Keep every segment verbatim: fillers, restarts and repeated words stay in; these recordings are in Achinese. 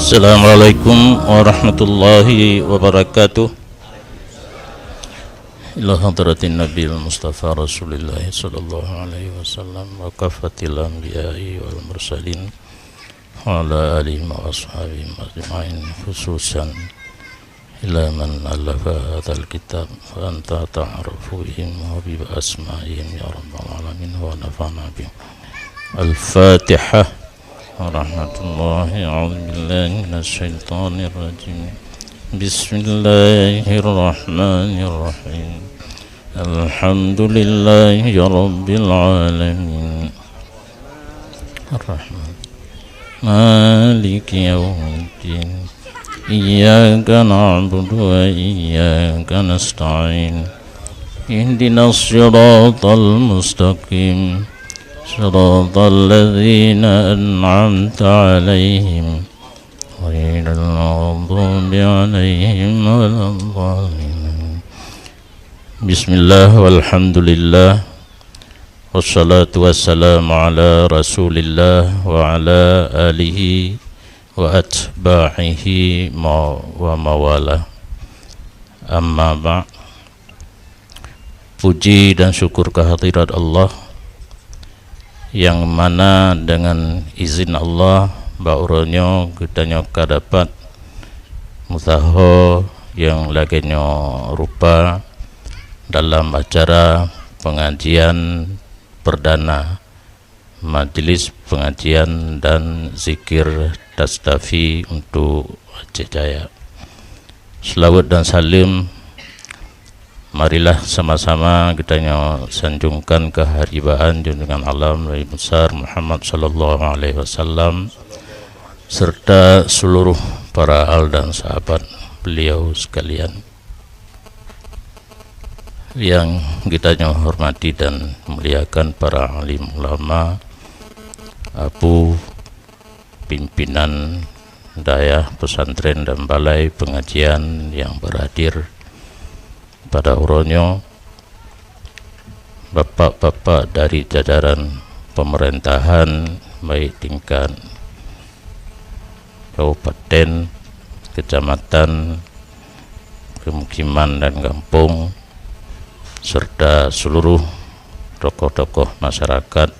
Assalamualaikum warahmatullahi wabarakatuh. Ila hadratin Nabil Mustafa Rasulillah sallallahu alaihi wasallam wa kafatil anbiya'i wal mursalin wa ala alihi wa ashabihi ajma'in, khususan ila man allafa hadzal kitab wa anta ta'rifu bihim wa bi asma'ihim ya rabbal alamin wa nafa'na bihim. Al-Fatihah. Warahmatullahi, a'udzu billahi minasy syaithanir rajim. Bismillahirrahmanirrahim. Alhamdulillahi rabbil alamin. Ar-Rahman. Maliki yaumiddin. Iyyaka na'budu wa iyyaka nasta'in. Ihdinas siratal mustaqim. Siratal ladzina an'amta 'alaihim. Ghairil maghdubi 'alaihim waladdallin. Bismillah walhamdulillah. Wassalatu wassalamu ala Rasulillah wa ala alihi wa atba'ihi ma-, wa mawala. Amma ba'd. Puji dan syukur kehadirat Allah, yang mana dengan izin Allah, bak uroe nyoe geutanyoe ka dapat meusaho nyang lagée nyoe rupa dalam acara pengajian perdana Majelis Pengajian dan Zikir Tastafi untuk Aceh Jaya. Selawat dan salam marilah sama-sama geutanyoe sanjungkan keu haribaan junjungan alam Nabi besar Muhammad sallallahu alaihi wasallam serta seluruh para al dan sahabat beliau sekalian. Yang geutanyoe hormati dan muliakan para alim ulama, abu, pimpinan dayah pesantren dan balai pengajian yang berhadir pada uroe nyoe, bapak-bapak dari jajaran pemerintahan, baik tingkat kabupaten, kecamatan, pemukiman dan kampung, serta seluruh tokoh-tokoh masyarakat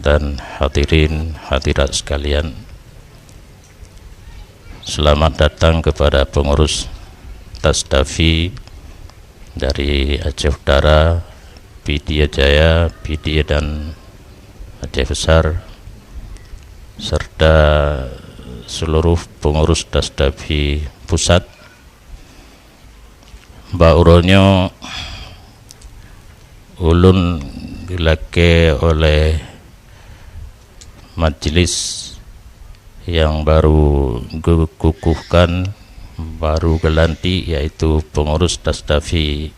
dan hadirin hadirat sekalian. Selamat datang kepada pengurus Tastafi dari Aceh Utara, Pidie Jaya, Pidie dan Aceh Besar, serta seluruh pengurus Tastafi Pusat. Bak uroe nyoe ulôn geulakée oleh majelis yang baru geukukuhkan, baru geulantik, yaitu pengurus Tastafi,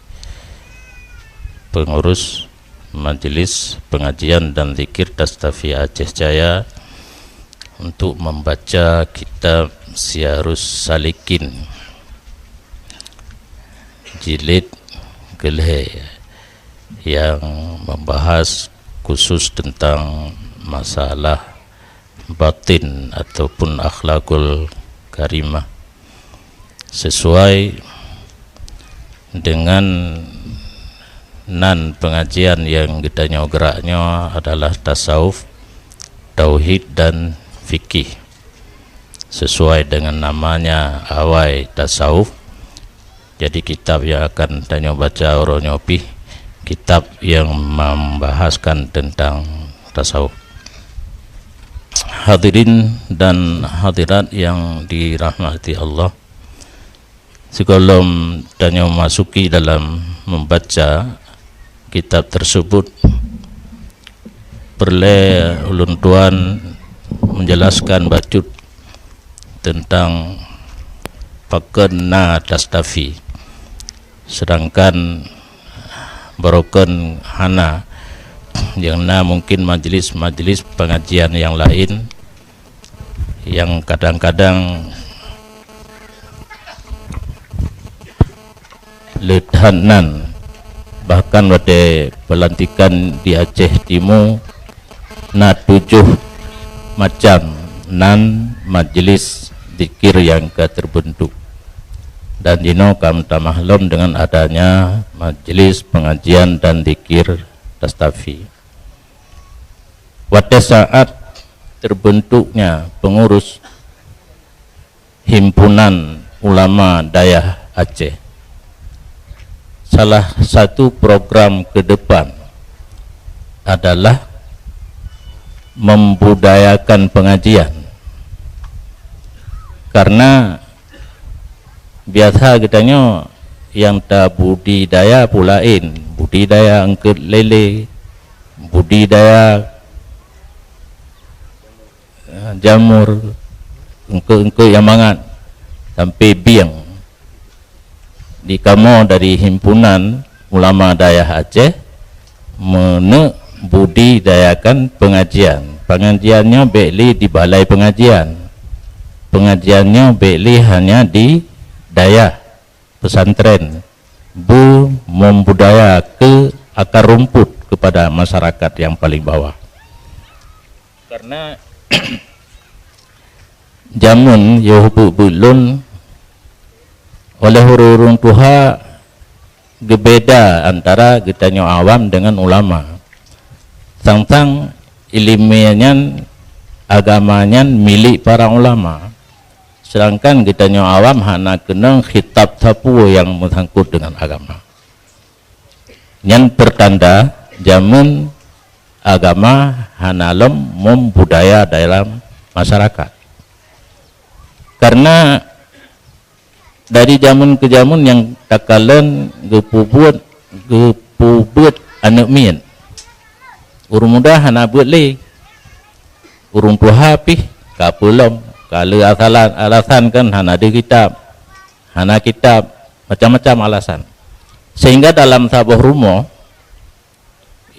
pengurus Majelis Pengajian dan Zikir Tastafi Aceh Jaya untuk membaca kitab Siyarus Salikin jilid kelhée yang membahas khusus tentang masalah batin ataupun akhlakul karimah. Sesuai dengan nan pengajian yang geutanyoe gerak nyoe adalah tasawuf, tauhid dan fikih. Sesuai dengan namanya awai tasawuf, jadi kitab yang akan tanyoe baca uroe nyoe pih kitab yang membahaskan tentang tasawuf. Hadirin dan hadirat yang dirahmati Allah, sigohlom tanyoe masuki dalam membaca kitab tersebut, peureulée ulôn tuan menjelaskan bacut tentang pakon na Tastafi, sedangkan barokon hana, nyang na mungkin majelis-majelis pengajian yang lain yang kadang-kadang le that nan, bahkan watée pelantikan di Aceh Timu na tujoh macam nan majelis zikir nyang ka terbentuk. Dan jinoe ka meutamah lom dengan adanya majelis pengajian dan zikir Tastafi. Watée saat terbentuknya pengurus Himpunan Ulama Dayah Aceh, salah satu program ke depan adalah membudayakan pengajian. Karena biasa geutanyoe nyang tabudidaya peue laén, budidaya eungkôt lélé, budidaya, eh, jamur, eungkôt-eungkôt nyang mangat, sampai bieng. Di kamoe dari Himpunan Ulama Dayah Aceh, meuneuk budidayakan pengajian. Pengajian nyoe bék lé di balai pengajian. Pengajian nyoe bék lé hanya di dayah pesantren. Beu membudaya ke akar rumput kepada masyarakat yang paling bawah. Karena jameun yoh beuet-beuet lôn oleh ureuëng-ureuëng tuha geubeda antara geutanyoe awam dengan ulama. Sang-sang ileumé nyan, agama nyan milék para ulama, sedangkan geutanyoe awam hana keunong khitab sapeue nyang meusangkot dengan agama. Nyan peurtanda jameun agama hana lom membudaya dalam masyarakat. Karena dari jameun ke jameun nyang takalon geupeubuet, geupeubuet aneuëk miet. Ureuëng muda hana beuet lé. Ureuëng tuha pih ka peulom, ka le asalan alasan kan hana ada kitab, hana kitab, macam-macam alasan. Sehingga dalam saboh rumoh,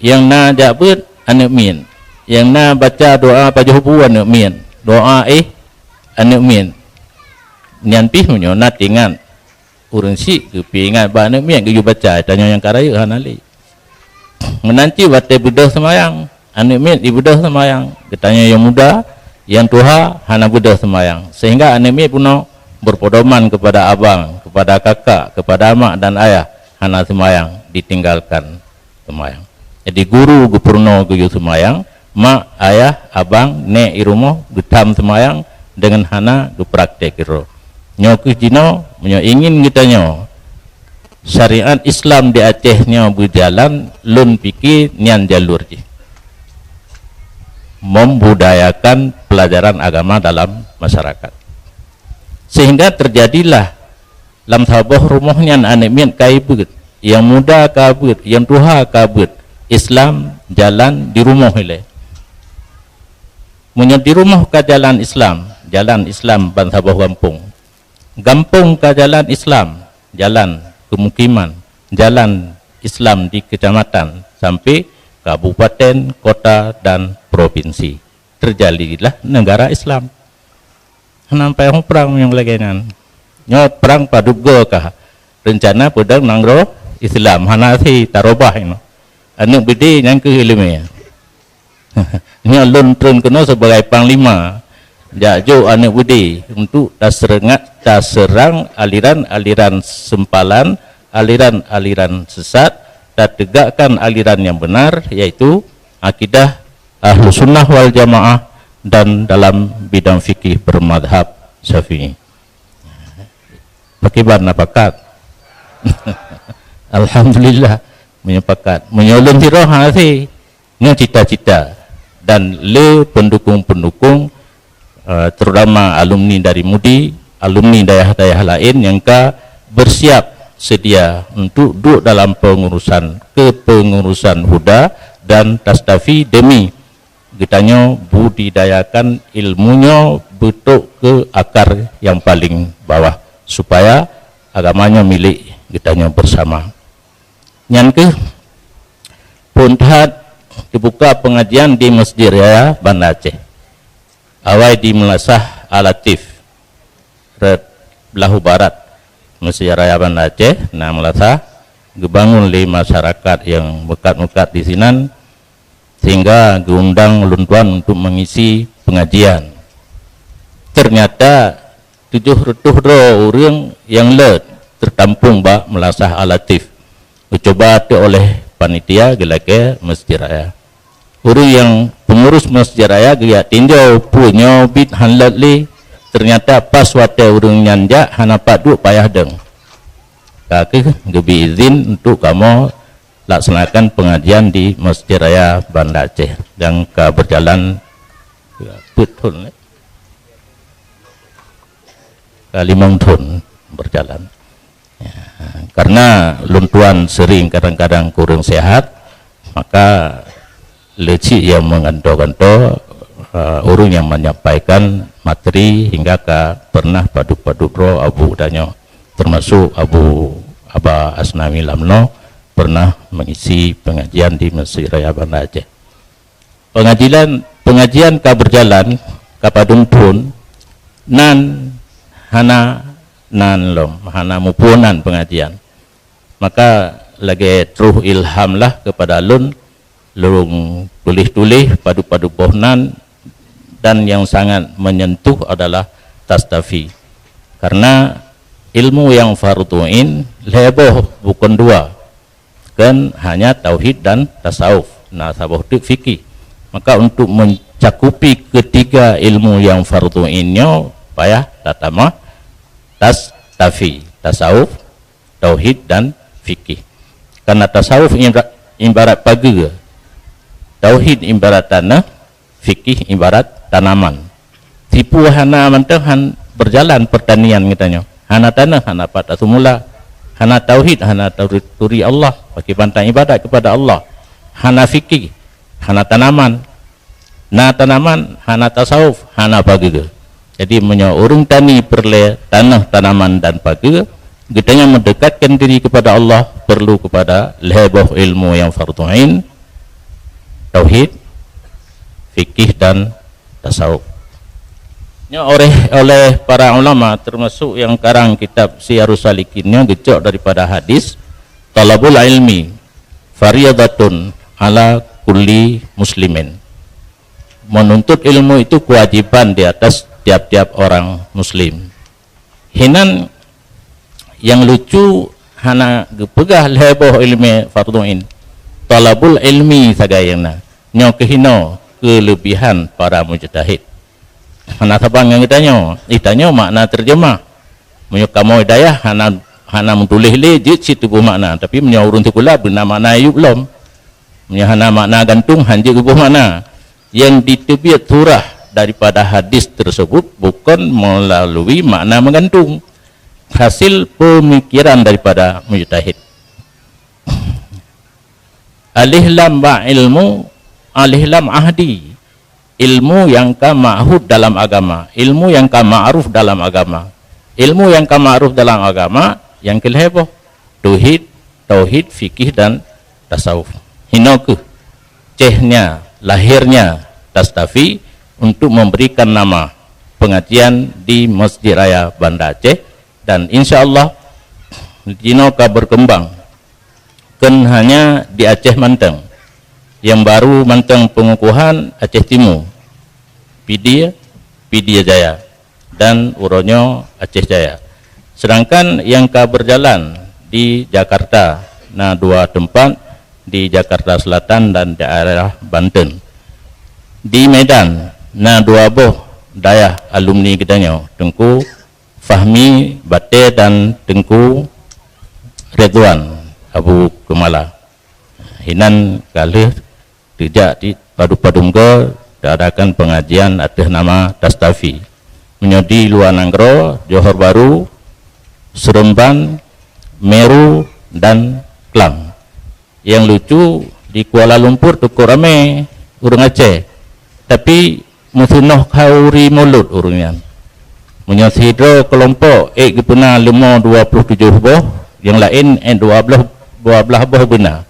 nyang na jak beuet aneuëk miet, nyang na baca doa pajoh bu aneuëk miet, doa éh aneuëk miet. Nyan pih meunyoe na teuingat ureuëng syiek geupeuingat bak aneuëk miet geuyue baca, tanyoe nyang ka rayeuk hana lé. Meunan cit watée beudôh seumayang, aneuëk miet jibeudôh seumayang, geutanyoe nyang muda, nyang tuha hana beudôh seumayang. Sehingga aneuëk miet bunoe berpedoman kepada abang, kepada kakak, kepada mak dan ayah hana seumayang, ditinggalkan seumayang. Jadi guru geupeurunoe geuyue seumayang, mak, ayah, abang, nék i rumoh geutam seumayang deungon hana geupraktek keudroe. Nyoe kheueh jinoe meunyoe ingin geutanyoe syariat Islam di Aceh nyoe beujalan, lôn pike nyan jalur jih. Membudayakan pelajaran agama dalam masyarakat. Sehingga terjadilah lam saboh rumoh nyan aneuëk miet ka beuet, nyang muda ka beuet, nyang tuha ka beuet, Islam jalan di rumoh ilée. Meunyoe di rumoh ka jalan Islam, jalan Islam ban saboh gampông. Gampông ka jalan Islam, jalan pemukiman, jalan Islam di kecamatan sampai kabupaten, kota, dan provinsi. Terjadilah negara Islam. Hana payah prang nyang lagée nyan. Nyoe prang padub goe kah? Rencana peudong nanggroe Islam hana si tarobah inoe. Aneuëk beudé nyang kheueh ileumé. Nyoe lôn treun keunoe sebagai panglima jak jok aneuëk beudé untuk taserengat, taserang aliran-aliran sempalan, aliran-aliran sesat, tategakkan aliran yang benar, yaitu akidah Ahlussunnah wal Jamaah dan dalam bidang fikih bermadhab Syafi'i. Pakiban na pakat? Alhamdulillah, meunyoe pakat. Meunyoe lôn sidroe hase, nyoe cita-cita dan le pendukung-pendukung, eh, terutama alumni dari MUDI, alumni dayah-dayah laén nyang ka bersiap sedia untuk duduk dalam pengurusan, kepengurusan HUDA dan Tastafi demi geutanyoe budidayakan ilmu nyoe beutrok keu akar nyang paleng bawah, supaya agama nyoe milék geutanyoe beusama. Nyan kheueh phon that teubuka peungajian di Masjid Raya Banda Aceh. Awai di Meulasah Al-Latif, rot Beulahu Barat, Masjid Raya Banda Aceh, na meulasah, geubangon lé masyarakat nyang meukat-meukat disinan, sehingga geuundang ulôn tuan untuk mengisi pengajian. Ternyata tujoh reutôh droe ureuëng nyang le teutampong bak Meulasah Al-Latif. Geucuba teuk oleh panitia geulakée Masjid Raya. Ureuëng nyang peungurus Masjid Raya geujak tinjau peue nyoe bit hán lét lé, ternyata pas watée ureuëng nyan jak hana pat duek payah deueng. Ka kheueh geubri izin untuk kamoe laksanakan pengajian di Masjid Raya Banda Aceh nyang ka berjalan peuet thon, eh? Ka limong thon berjalan. Ya, karena lôn tuan sering kadang-kadang kurang sehat, maka le cit nyang meugantoe-gantoe, eh, ureuëng nyang menyampaikan materi hingga ka pernah padub-padub droe abu tanyoe, termasuk Abu Aba Asnawi Lamno pernah mengisi pengajian di Masjid Raya Banda Aceh. Pengajian, pengajian ka berjalan, ka padum thon, nan hana nan lom, hana muphom nan pengajian. Maka lagée troh ilham lah kepada lôn, lôn tuléh-tuléh padub-padub boh nan, dan yang sangat menyentuh adalah Tastafi. Karena ilmu yang fardhu ain lhée boh, bukan dua. Kan hanya tauhid dan tasawuf, na saboh teuk fikih. Maka untuk mencakupi ketiga ilmu yang fardhu ain nyoe payah tatamah Tastafi, tasawuf, tauhid dan fikih. Karena tasawuf ibra-, ibarat pageue, tauhid ibarat taneuh, fikih ibarat tanaman. Tipu hana mantong han berjalan pertanian geutanyoe. Hana taneuh, hana pat asumula, hana tauhid, hana turi, turi Allah, pakri pantang ibadat kepada Allah. Hana fikih, hana tanaman. Na tanaman, hana tasawuf, hana pageue. Jadi meunyoe ureuëng tani peureulée taneuh, tanaman dan pageue, geutanyoe meudekatkan diri kepada Allah perlu kepada lhée boh ilmu yang fardhu ain, tauhid, fikih dan tasawuf. Nyoe oleh, oleh para ulama, termasuk yang karang kitab Siyarus Salikin nyoe geucok daripada hadis, "Talabul ilmi fariyadatun ala kulli muslimin." Menuntut ilmu itu kewajiban di atas tiap-tiap orang muslim. Hinan nyang lucu hana geupeugah lhée boh ilmu fardhu ain. Talabul ilmi sagai nyang na. Nyoe keuh hinoe keulebihan para mujtahid. Hana saban ngon geutanyoe, geutanyoe makna terjemah. Meunyoe kamoe dayah hana, hana meutuléh lé jeuet cit tuboh makna, tapi meunyoe ureuëng sikula beuna makna ayub lom. Meunyoe hana makna gantung, han jeuet tuboh makna. Yang diteubiet surah daripada hadis tersebut bukan melalui makna menggantung, hasil pemikiran daripada mujtahid. Alif lam ba ilmu, alif lam ahdi. Ilmu yang ka ma'hud dalam agama, ilmu yang ka ma'ruf dalam agama. Ilmu yang ka ma'ruf dalam agama, yang keu lhée boh, tauhid, tauhid, fikih dan tasawuf. Hinoe keuh céhnya, lahirnya Tastafi untuk memberikan nama pengajian di Masjid Raya Banda Aceh, dan insya Allah jinoe ka berkembang. Kon hanya di Aceh mantong. Nyang baru mantong peungukuhan Aceh Timu, Pidie, Pidie Jaya, dan uroe nyoe Aceh Jaya. Sedangkan nyang ka berjalan di Jakarta na dua tempat, di Jakarta Selatan dan daerah Banten. Di Medan na dua boh dayah alumni geutanyoe, Teungku Fahmi Bate dan Teungku Ridwan Abu Keumala. Hinan ka lheueh teujak di padub-padub goe teuadakan pengajian ateueh nama Tastafi. Meunyoe di luwa nanggroe, Johor Bahru, Seremban, Meru dan Klang. Nyang lucu, di Kuala Lumpur cukup ramé ureuëng Aceh, tapi meusinoh khauri mulod ureuëng nyan. Meunyoe sidroe keulompok ék geupeuna leumo dua ploh tujoh boh, nyang laén ék dua blaih, dua blaih boh beuna,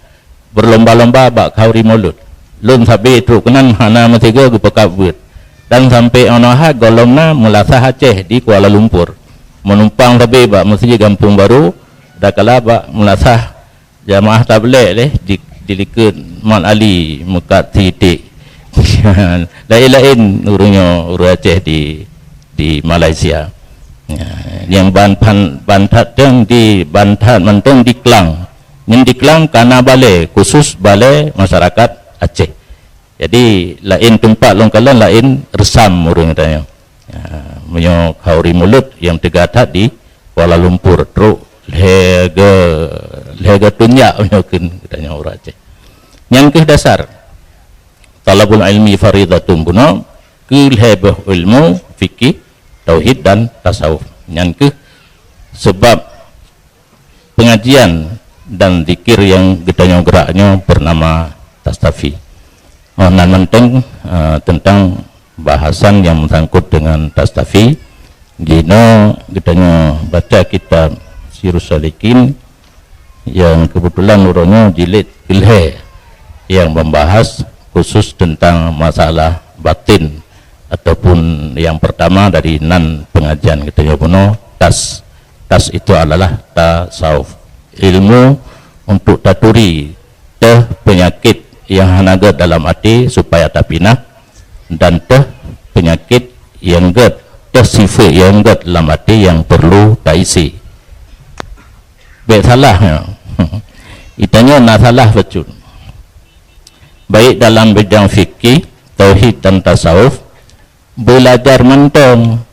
beulomba-lomba bak khauri mulod. Lôn sabe trok keunan hana meusigoe geupeugah buet. Dan sampoe 'oh noe ha gohlom na Meulasah Aceh di Kuala Lumpur, meunumpang sabe bak Meuseujid Gampông Barô, dakala bak Meulasah Jamaah tablék lé di, di likot Mat Ali meukat titik. Laén-laén ureuëng nyoe, ureuëng Aceh di di Malaysia. Ya, nyang ban phan-, ban that teuh di, ban that mantong di Klang. Nyan di Klang kana balai, khusus balai masyarakat Aceh. Jadi, laén teumpat lôn kalon, laén reusam ureuëng tanyoe. Ya, meunyoe khauri mulod nyang teuga that di Kuala Lumpur, trok lhée ge-, lhée geutunjak meunyoe kheun geutanyoe ureuëng Aceh. Nyan kheueh dasar. Talabul ilmi faridatun bunoe, keu lhée boh ilmu, fikih, tauhid dan tasawuf. Nyan kheueh sebab pengajian dan zikir nyang geutanyoe gerak nyoe bernama Tastafi. Oh, nan mantong, eh, tentang bahasan yang bersangkut dengan Tastafi. Jinoe geutanyoe baca kitab Sirus Salikin yang kebetulan uroe nyoe jilid keulhée yang membahas khusus tentang masalah batin ataupun yang pertama dari nan pengajian geutanyoe bunoe, tas. Tas itu adalah tasawuf, ilmu untuk taturi teuh peunyakét nyang hana gét dalam até supaya tapinah, dan teuh peunyakét nyang gét, teuh sifeuet nyang gét lam até nyang perlu taisi. Bék salah nyoe. Geutanyoe na salah bacut. Baik dalam bidang fikih, tauhid dan tasawuf, beulajar mantong,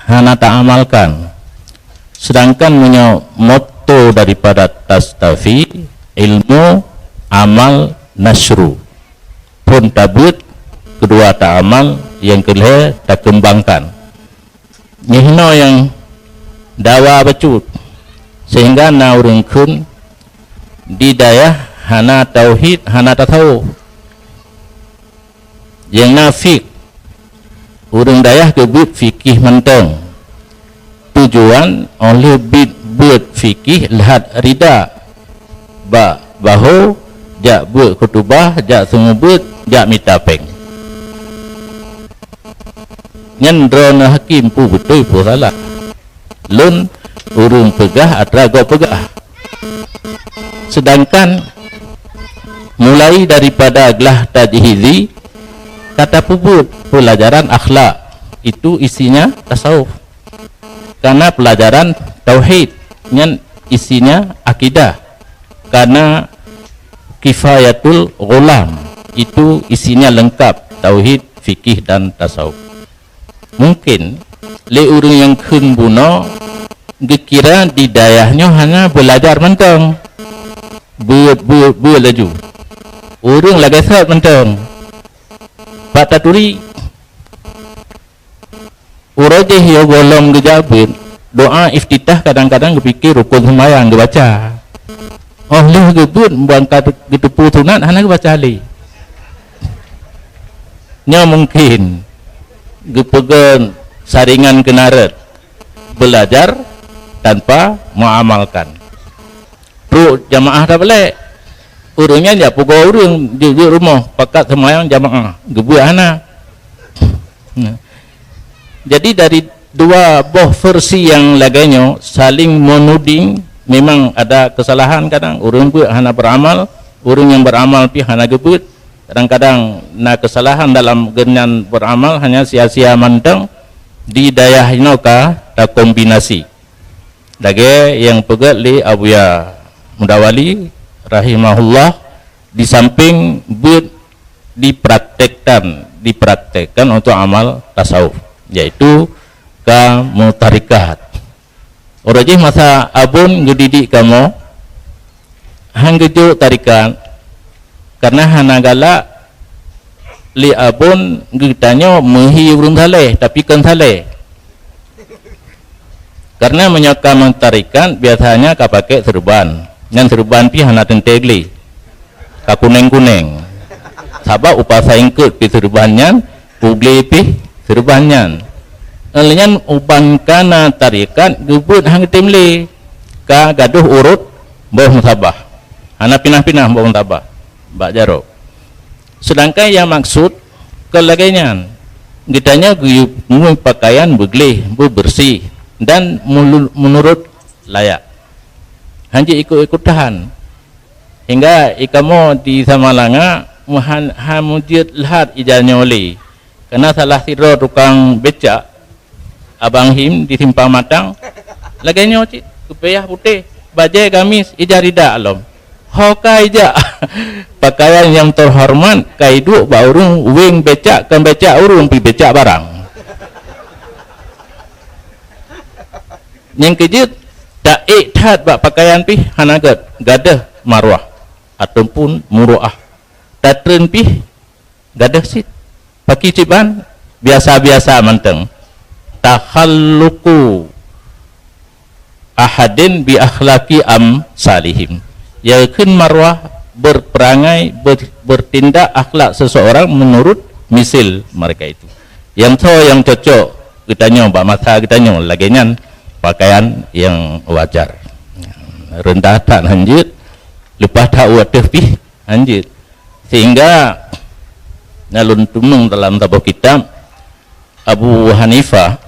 hana taamalkan. Sedangkan meunyoe motto daripada Tastafi, ilmu, amal, nasru. Phon tabeuet, keudua taamal, nyang keulhée takeumbangkan. Nyoe hinoe nyang dawa bacut, sehingga na ureuëng kheun di dayah hana tauhid, hana tasawuf. Nyang na fik, ureuëng dayah geubeuet fikih mantong. Tujuan óh lheueh bit beuet fikih lheueh rida bak bahô, jak beuet khutubah, jak seumeubeuet, jak mita péng. Nyan droeneuh hakém peue beutôi peue salah. Lôn ureuëng peugah atra gob peugah. Sedangkan mulai daripada glah tajhizi, ka tapeubuet pelajaran akhlak, itu isinya tasawuf. Kana pelajaran tauhid, nyan isinya akidah. Kana kifayatul ghulam, itu isinya lengkap, tauhid, fikih dan tasawuf. Mungkin lé ureuëng nyang kheun bunoe geukira di dayah nyoe hana beulajar mantong. Beuet, beuet, beuet laju. Ureuëng lagée sot mantong. Bak taturi, uroe jih yo gohlom geujak beuet, doa iftitah kadang-kadang geupike rukon seumayang geubaca. Óh lheueh geubeuet ban ka geuteupeue sunat hana geubaca lé. Nyoe mungkin geupeugah saringan keunarot, belajar tanpa mengamalkan. Trok jamaah tabalek, ureuëng nyan jak pugoe ureuëng jeuet-jeuet rumoh pakat seumayang jamaah, geubeuet hana. Nah. Jadi dari dua boh versi nyang lagée nyoe saling menuding, memang ada kesalahan kadang. Ureuëng beuet hana beramal, ureuëng nyang beramal pih hana geubeuet. Kadang-kadang na kesalahan dalam geuhnyan beramal hanya sia-sia mantong di dayah inoe ka takombinasi. Lagée nyang peugét lé Abuya Mudawali rahimahullah, di samping beuet dipraktekkan, dipraktekkan untuk amal tasawuf, yaitu ka meutarikat. Uroe jih masa Abon geudidik kamoe, han geujok tarikat, karena hana galak lé Abon geutanyoe meuhi ureuëng saleh, tapi kon saleh. Karena meunyoe ka meutarikat, biasanya ka pakai serban. Nyan serban pih hana teuntée gleh. Ka kuneng-kuneng. Sabab u pasai eungkot pih serban nyan, u gleh pih serban nyan. Lheueh nyan uban kana tarikat geubeuet han geutem lé. Ka gadôh urot boh musabah. Hana pinah-pinah boh musabah bak jaroe. Sedangkan nyang maksud kon lagée nyan, geutanyoe geuyue pakaian beugleh, beubeureuséh dan mulu-, meunurot layak. Han jeuet ikot-ikot that. Hingga i kamoe di Samalanga meuhan-, han meujeuet lhat ija nyoe lé. Kana salah sidroe tukang becak Abang Him di Simpang Matang. Lagèe nyoe cit, keupiyah putéh, bajèe gamis, ija rida lom. Ho ka ija, pakaian nyang teuhormat, ka iduek bak ureueng, weng becak, kon becak ureueng, pih becak barang. Nyang keujeuet, taék that bak pakaian pih hana gèt, gadôh marwah ataupun muru'ah. Tatreun pih gadôh cit. Pakri cit ban, biasa-biasa mantong. Takhalluqu ahadin bi akhlaqi amsalihim. Nyang kheun marwah, berperangai, ber-, bertindak akhlak seseorang menurut misil mereka itu. Nyang tho nyang cocok geutanyoe bak masa geutanyoe lagèe nyan, pakaian nyang wajar. Reundah that hanjeuet, leupah that u ateueh pih hanjeuet. Sehingga na lôn teumeung dalam saboh kitab, Abu Hanifah,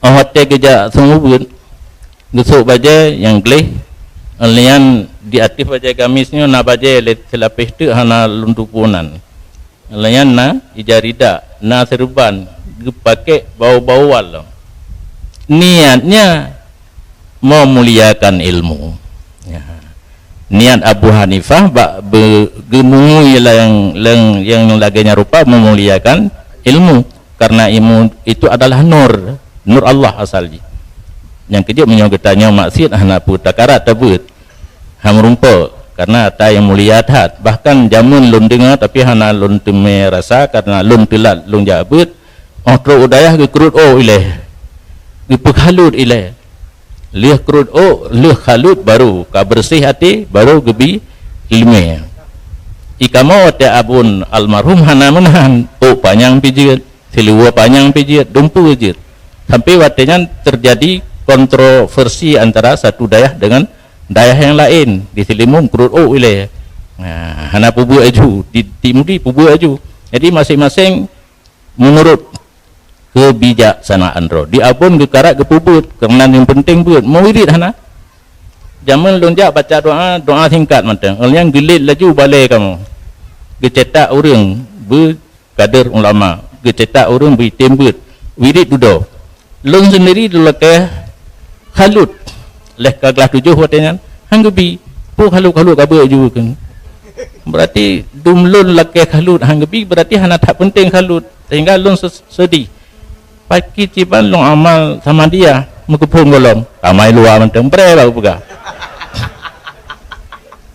oh watèe geujak seumeubeuet, geusôk bajèe nyang gleh, lheuh nyan di ateueh bajèe gamis nyoe na bajèe lé seulapéh teuk hana lôn tupeue nan. Lheuh nyan na ija rida, na seureuban, geupakèk bau-bauan lom. Niatnya meumuliakan ilmu. Ya. Niat Abu Hanifah bak be-, geumungui nyang, nyang, nyang lagèe nyan rupa meumuliakan ilmu. Karena ilmu itu adalah nur, nur Allah asal jih. Nyang keujeuet meunyoe geutanyoe maksiet hana peue takarat tabeuet. Hana meurumpok, karena ata nyang mulia that. Bahkan jameun lôn deungoe, tapi hana lôn teumé rasa, karena lôn teulat lôn jak beuet. Óh trôk u dayah geukrot ôk ilèe, geupeukalut ilèe. Lheueh krot ôk, lheueh kalut baru ka beureuséh até, baru geubi ileumèe. I kamoe watèe abon almarhum hana meunan, ôk panyang pih jeuet, siluweue panyang pih jeuet, dumpeue jeuet. Sampai watèe nyan teujadi kontroversi antara satu dayah dengan dayah nyang laén. Di Seulimeum krot ôk ilèe. Nah, hana peubeuet aju, di, di Mudi peubeuet aju. Jadi maséng-maséng meunurot keubijaksanaan droe. Di abon geukarat geupeubuet, keunan nyang peunteng beuet, meuwirit hana. Jameun lôn jak baca doa, doa singkat mantong. Lheuh nyan geulet laju balèe kamoe. Geucetak ureueng beu kader ulama, geucetak ureueng beu item beuet, wirit dudoe. Lôn seundiri lôn lakèe khalut. Lheuh ka glah tujoh watèe nyan, han geubi. Peue khalut-khalut ka beuet ju kheun. Berarti dum lôn lakèe khalut han geubi, berarti hana that peunteng khalut. Sehingga lôn se-, seudeh. Pakri cit ban lôn amal Samadiyah, meukeuphon gohlom. Ramai luwa mantong, breh baru peugah.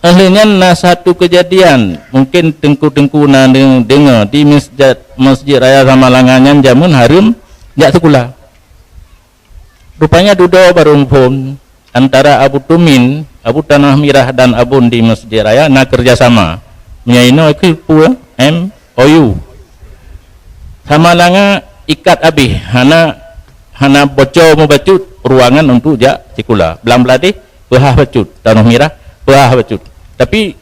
Lheuh nyan na satu keujadian, mungken teungku-teungku na deu-, deungoe, di Masjid, Masjid Raya Samalanga nyan jameun hareuem jak sikula. Rupanya dudoe barô muphom antara Abu Tumin, Abu Tanah Mirah dan Abon di Masjid Raya na keureuja sama. Meunyoe inoe keuh peue, M O U. Samalanga ikat abéh, hana, hana boco mubacut ruangan untuk jak sikula. Blang Bladeh peuhah bacut, Tanah Mirah peuhah bacut. Tapi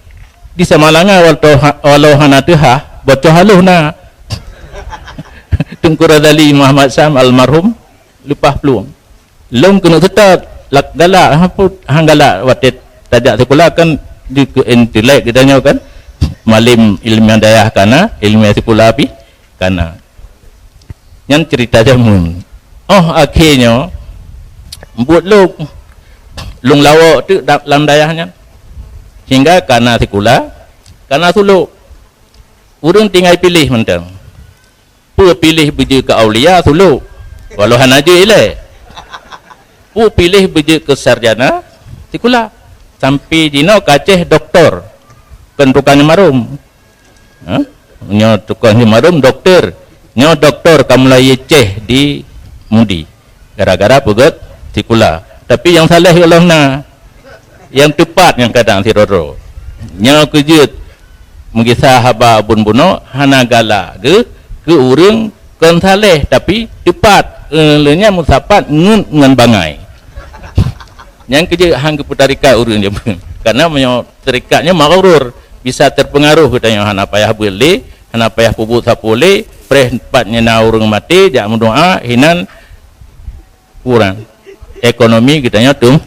di Samalanga walau ha-, walau hana teuhah, boco haloh na. Teungku Razali Muhammad Sam almarhum leupah plueng. Lôn keuneuk seutôt, lak-, galak, ha, put-, han galak watèe tajak sikula kan di keu intelek geutanyoe kan. Malem ileumèe dayah kana, ileumèe sikula pih kana. Nyan ceurita jameun. Óh akhé nyoe, buet lôn, lôn lawok teuk da-, lam dayah nyan. Sehingga kana sikula, kana sulok. Ureueng tinggai piléh mantong. Peue piléh beujeuet keu aulia, sulok, walau hana jeuet ilèe. Peue piléh beujeuet keu sarjana, sikula. Sampai jinoe ka Aceh doktor, kon tukang nyeumarôm. Ha? Nyoe tukang nyeumarôm doktor. Nyoe doktor ka mulai Aceh di Mudi. Gara-gara peugèt sikula. Tapi nyang saléh gohlom na. Nyang teupat nyang kadang sidroe-droe. Nyoe keu jeuet meugisa haba bunoe-bunoe hana galak geuh keu ureueng kon saléh, tapi teupat, eh, lé nyan meusapat ngon, ngon bangai. Nyang keu jeuet han geupeutarikat ureueng jameun. Karena meunyoe tarikat nyoe maghrur, bisa terpengaruh geutanyoe hana payah beuet lé, hana payah peubuet sapeue lé, preh pat nyan na ureueng maté, jak meudoa, hinan kurang. Ekonomi geutanyoe tum-,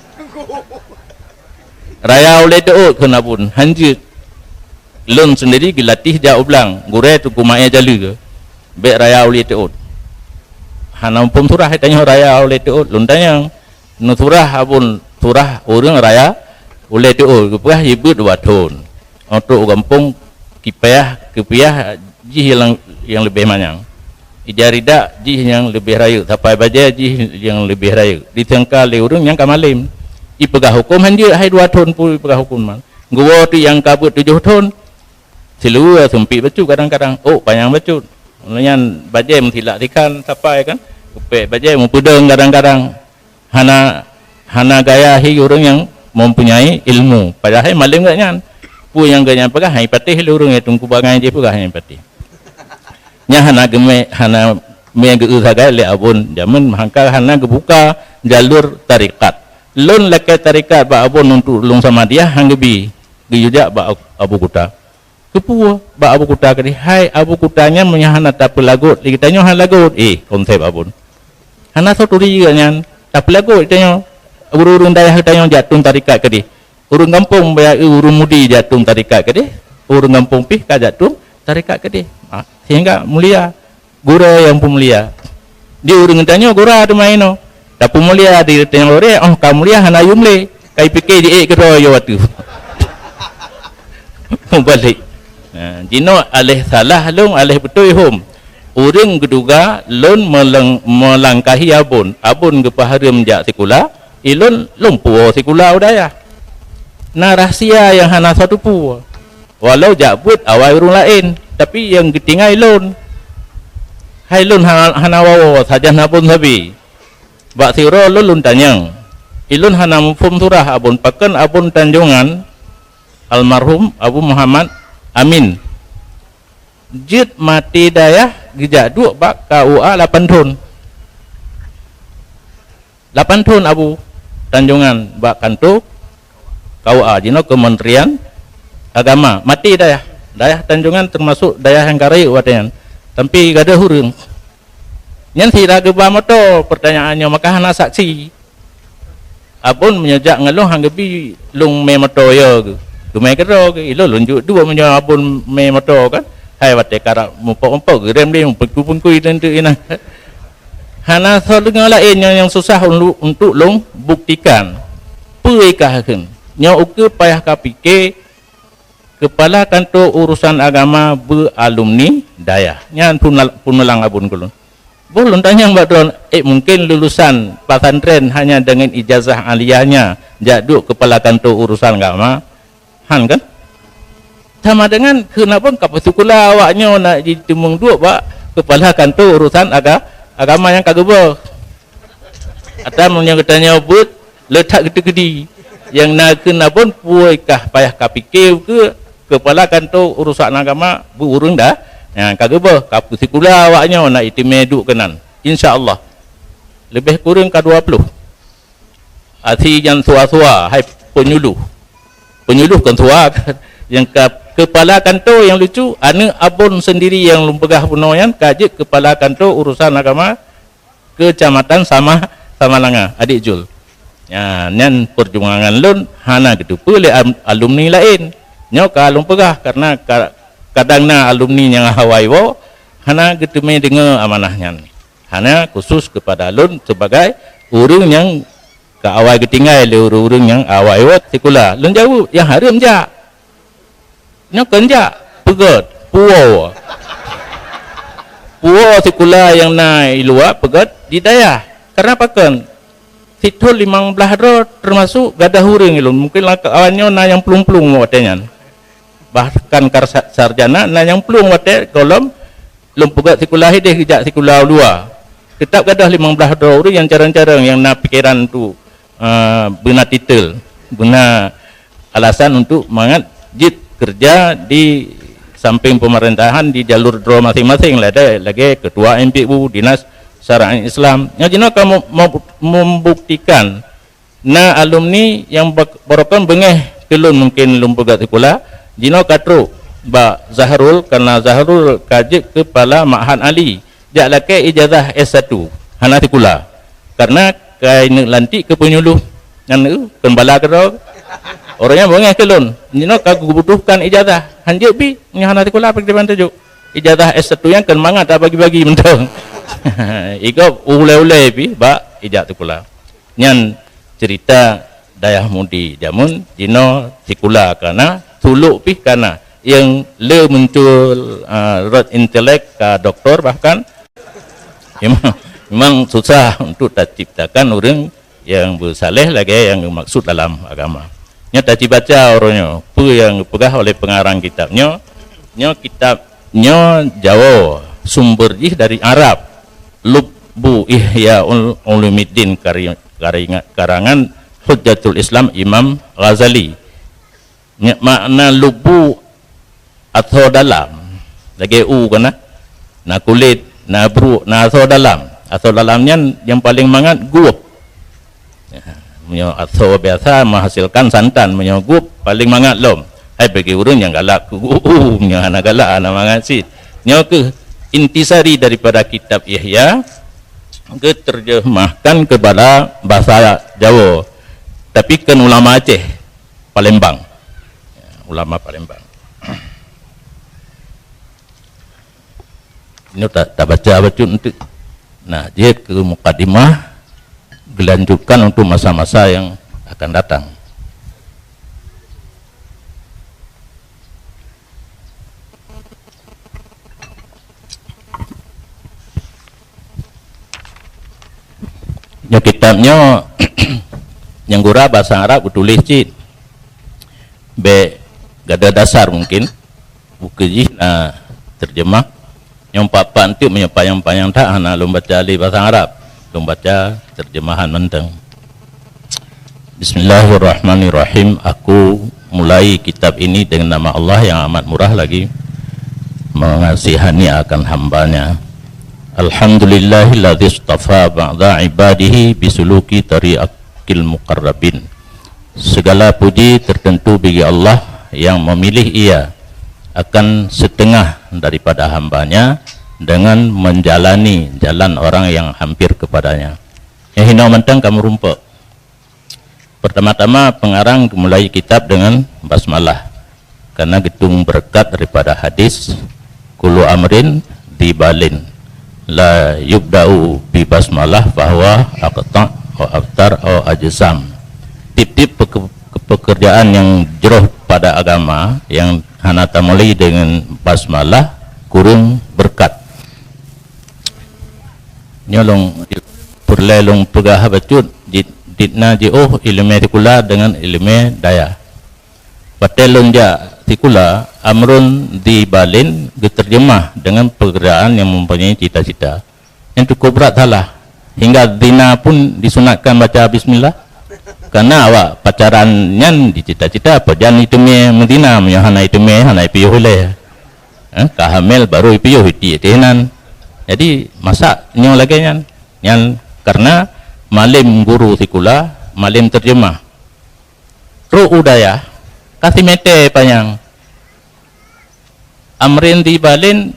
raya ulèe teuôt keu nabun, hanjeuet. Lôn seundiri geulatih jak u blang, gurèe Teungku Maé Jaleue, bèk raya ulèe teuôt. Hana muphom surah, tanyoe raya ulée teuôt, lôn tanyong. Neusurah abon surah ureuëng raya ulée teuôt, geupeugah jibeuet dua thon. Untuk gampông kipayah, keupiah jih nyang, nyang leubeh manyang. Ija ridak jih nyang leubeh rayeuk, sapai bajée jih nyang leubeh rayeuk. Disangka lé ureuëng nyang ka malem. Ipeugah huköm hanjeuet, hai dua thon peue ipeugah huköm man. Geuwoe tu nyang ka beuet tujoh thon. Siluweue sumpik bacut kadang-kadang, ôk panyang bacut. Nyan bajée meusilak sikan sapai kan, kupék bajée meupeudong kadang-kadang. Hana, hana gaya hi ureuëng nyang mempunyai ilmu. Padahai malem geuh nyan. Peue nyang geuh nyan peugah, hai patéh lé ureuëng nyang teungku bangai jih peugah hai patéh. Nyan hana geumé, hana mé geu sagai lé abon jameun meuhangka hana geubuka jalur tarekat. Lôn lakée tarekat bak abon untuk lôn samadiah han geubi, geuyue jak bak Abu Kuta. Keupeue bak Abu Kuta keudeh, hai Abu Kuta nyan meunyoe hana tapeulagot, di geutanyoe hana lagot. Eh, konsep abon. Hana soe turi nyan, tapeulagot geutanyoe. Ureuëng-ureuëng dayah geutanyoe jak tueng tarekat keudeh. Ureuëng gampông baya ureuëng mudi jak tueng tarekat keudeh. Ureuëng gampông pih ka jak tueng tarekat keudeh. Ha, sehingga mulia. Gurée nyang peumulia. Di ureuëng tanyoe gura teuma inoe. Tapeumulia di tanyoe gurée, oh ka mulia hana yum lé. Ka ipike jiék keudroe yoh ateueh. Mubalek. Nah, jinoe aléh salah lôn, aléh beutôi hom. Ureuëng geuduga lôn meuleng-, meulangkahi abon. Abon geupeuhareuem jak sikula, ilôn lôn puwoe sikula u dayah. Na rahsia nyang hana soe teupeue. Walau jak beuet awai ureuëng laén, tapi nyang geutinggai lôn. Hai lôn hana, hana wawoe sajan abon sabe. Bak sidroe lôn, lôn tanyong. Ilôn hana muphom surah abon, pakon abon Tanjongan, almarhum Abu Muhammad Amin, jeuet maté dayah geujak duek bak K U A lapan thon. Lapan thon Abu Tanjongan bak kanto K U A, jinoe Kementerian Agama. Maté dayah. Dayah Tanjongan teumasok dayah nyang ka rayeuk watée nyan. Tapi gadôh ureuëng. Nyan sira geuba moto, peurtanyaan nyoe maka hana saksi. Abon meunyoe jak ngon lôn han geubi lôn mé moto yo geuh. Geumé keudroe geuh, ilôn lôn jeuet duek meunyoe abon mé moto kan. Hai watée karab mupok-mupok geurem lé meupungkui-pungkui teunteuk inan. Hana soe deungoe laén nyoe nyang susah untuk, untuk lôn buktikan. Peue ka kheun? Nyoe ukeue payah ka pike Keupala Kanto Urusan Agama beu alumni dayah. Nyan peunulang abon keu lôn. Boh lôn tanyong bak droe, ék mungken lulusan pesantren hanya dengan ijazah aliyahnya jak duek keupala kanto urusan agama? Han kan? Sama dengan keuneubon ka peusikula awak nyoe na jiteumeung duek bak keupala kanto urusan aga-, agama nyang ka geuboh. Ata meunyoe geutanyoe beuet, le that geuteukeudi. Nyang na keuneubon peue kah payah ka pike keu keupala kanto urusan agama beu ureuëng dah. Nyang ka geuboh, ka peusikula awak nyoe na iéleumé duek keunan. Insya Allah. Leubeh kureueng ka dua ploh. Asi nyang sua-sua, hai penyuluh. Penyuluh kon sua, nyang ka keupala kanto nyang lucu, aneuëk abon seundiri nyang lôn peugah bunoe nyan ka jeuet keupala kanto urusan agama Kecamatan Sama-, Samalanga, Adik Jul. Nya, nyan perjuangan lôn hana geuteupeue lé am-, alumni laén. Nyoe ka lôn peugah karena ka-, kadang na alumni nyang awai woe hana geuteumé deungoe amanah nyan. Hana khusus keupada lôn sebagai ureuëng nyang ka awai geutinggai lé ureuëng-ureuëng nyang awai woe sikula. Lôn jaweueb, nyang hareuem jak. Nyoe kon jak, peugét, puwoe. Puwoe sikula nyang na i luwa peugét di dayah. Karena pakon? Sithon limong blaih droe teumasok gadôh ureuëng ilôn. Mungken lam awaknyoe na nyang plueng-plueng watée nyan. Bahkan kar sa-, sarjana na nyang plueng watée gohlom lôn peugét sikula hideh geujak sikula u luwa. Teutab gadôh limong blaih droe ureuëng nyang carông-carông nyang na pikeran tu, eh, beuna titel, beuna alasan untuk mangat jeuet keureuja di sampéng peumeurintah di jalur droe maséng-maséng, lagée, lagée keutua M P U, Dinas Syariat Islam. Nyang jinoe ka mem-, mem-, membuktikan na alumni nyang bak-, barokon beungéh keu lôn mungken lôn peugét sikula, jinoe ka trok bak Zahrul, karena Zahrul ka jeuet keupala Ma'had Ali. Jak lakée ijazah S satu, hana sikula. Karena ka ineuk lantik keu penyuluh nyan, eh, kon bala keudroe. Ureuëng nyan beungéh keu lôn, jinoe ka geubutuhkan ijazah. Han jeuet bi, nyoe hana sikula, pih diban teujuk. Ijazah S satu nyan kon mangat tabagi-bagi mantong. Igob ulée-ulée pih bak ijak sikula. Nyan cerita Dayah Mudi jameun jinoe sikula kana, sulok pih kana. Nyang le muncul, ah, rot intelek ka doktor bahkan. Memang, memang susah untuk taciptakan ureuëng nyang beusaleh lagée nyang geumaksud dalam agama. Nyoe tacibaca uroe nyoe, peue nyang geupeugah oleh pengarang kitab nyoe. Nyoe kitab nyoe Jawoe, sumber jih dari Arab. Lubbu Ihya Ul-, Ulumuddin kari-, karinga-, karangan Hujjatul Islam Imam Ghazali. Nyak makna lubbu atho dalam. Lagée u kana, na kulét, na bruek, na atho dalam. Atho dalam nyan nyang paleng mangat gup. Meunyoe atho biasa menghasilkan santan, meunyoe gup paleng mangat lom. Hai bagi ureuëng nyang galak keu u, u, nyan hana galak, hana mangat cit. Nyoe keuh intisari daripada kitab Ihya, geuterjemahkan kepada bahasa Jawoe. Tapi kon ulama Aceh, Palembang. Ulama Palembang. Nyoe ta-, tabaca bacut enteuk. Nah, jeuet keu mukadimah, geulanjutkan untuk masa-masa yang akan datang. Nyoe kitab nyoe nyang gura bahasa Arab geutuléh cit. Bék gada dasar mungkin. Buku jih na terjemah. Nyang pat-pat enteuk meunyoe panyang-panyang that hana lôn baca lé bahasa Arab. Lôn baca terjemahan mantong. Bismillahirrahmanirrahim. Aku mulai kitab ini dengan nama Allah yang amat murah lagi mengasihani akan hambanya. Alhamdulillahilladzi istafa ba'da ibadihi bisuluki tariqil muqarrabin. Segala puji tertentu bagi Allah yang memilih ia akan setengah daripada hambanya dengan menjalani jalan orang yang hampir kepadanya. Nyang hinoe mantong ka meurumpok. Pertama-tama, pengarang mulai kitab dengan basmalah, karena geutueng beureukat daripada hadis, "Kullu amrin dzi balin la yubda'u bi basmalah fahuwa aqta' au abtar au ajsam." Tiep-tiep peke-, pekerjaan yang jroh pada agama yang hana tamulai dengan basmalah kureueng beureukat. Nyoe lôn peureulée lôn peugah bacut, di, di na jiôh iéleumé sikula deungon iéleumé dayah. Watée lôn jak sikula, amrun dzi balin geuteurjeumah deungon pekerjaan nyang mempunyai cita-cita. Nyang cukup brat salah. Hingga zina pun disunatkan baca bismillah. Karena awak pacaran nyan dicita-cita pajan iteumé meuzina, meunyoe hana iteumé, hana ipiôh ilée. Eh, ka hamil baru ipiôh itiek teuh nan. Jadi, masa nyoe lagée nyan? Nyan karena malem guru sikula, malem terjemah. Trok u dayah, ka simetée panyang. Amrin dzi balin,